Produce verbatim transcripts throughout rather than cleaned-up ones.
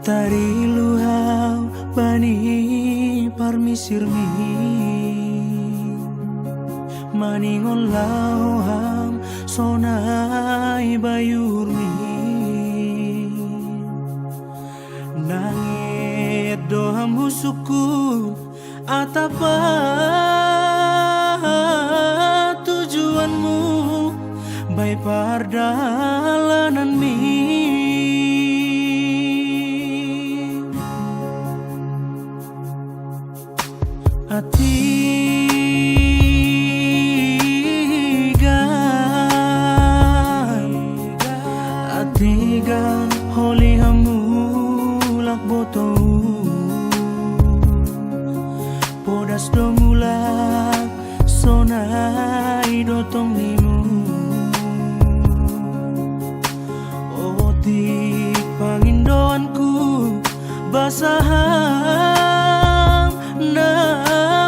Tarilu ha'u bani parmisir mi, maningon laho ha'u sonai ba uhur mi. Nanget do ha'u husukku, atapa tujuanmu ba pardalanan mi. Atiga, atiga holi ha'u mulak boto. Podas do mulak sonai do tong nimu. Otik pangindoanku, basa ha'u na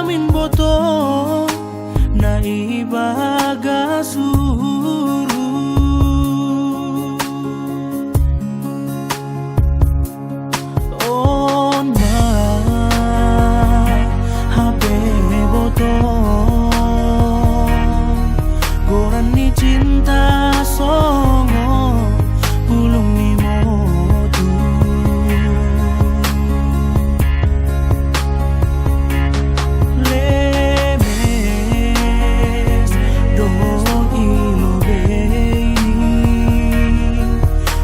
min boto, na ibagas uhur. Ona hape boto, goran ni cinta songon bulung ni motu. Lemes do ilo beni,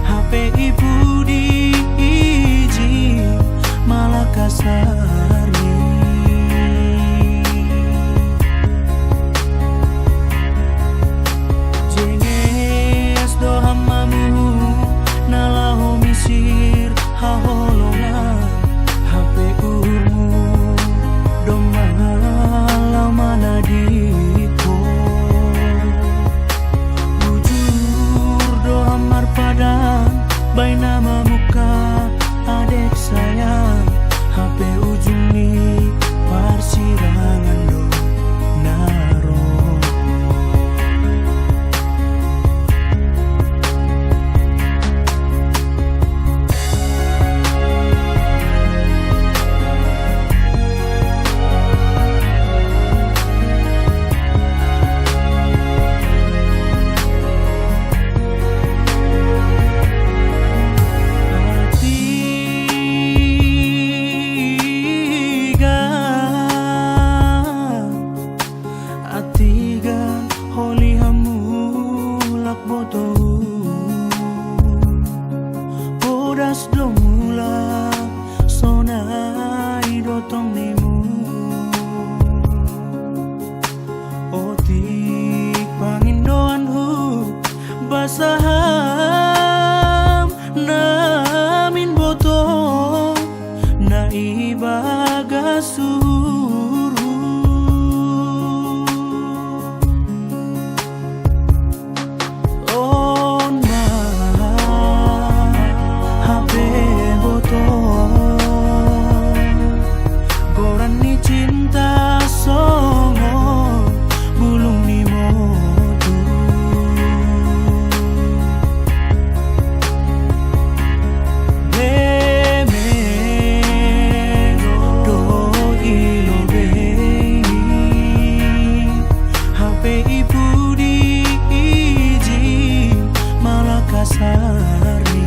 hape i pudi iji malakasari. Jenges do ha'u mamu, na laho misir haholongan, hape uhurmu domma lau manadingko. Bujur do ha'u marpadan, baen nama muka adek sayang, hape ujung ni parsirangan do na ro. Atiga, atiga holi ha'u mulak boto. Podas do mulak sonai do tong nimu. Otik pangindoanku, basa ha'u na min boto, na ibagas uhur. Ona hape boto, goran ni cinta songon bulung ni motu. Lemes do ilo beni, hape i pudi iji malakasari.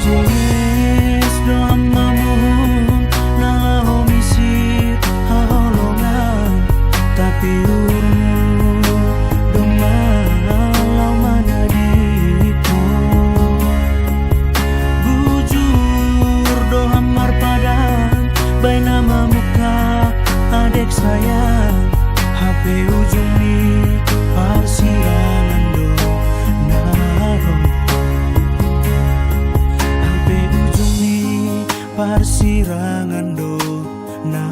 Jenges do ha'u mamu, na laho misir haholongan, tapi uhurmu domma lau manadingko. Bujur do ha'u marpadan, baen nama muka adek sayang, hape ujung ni parsirangan do na ro. Hape ujung ni parsirangan do na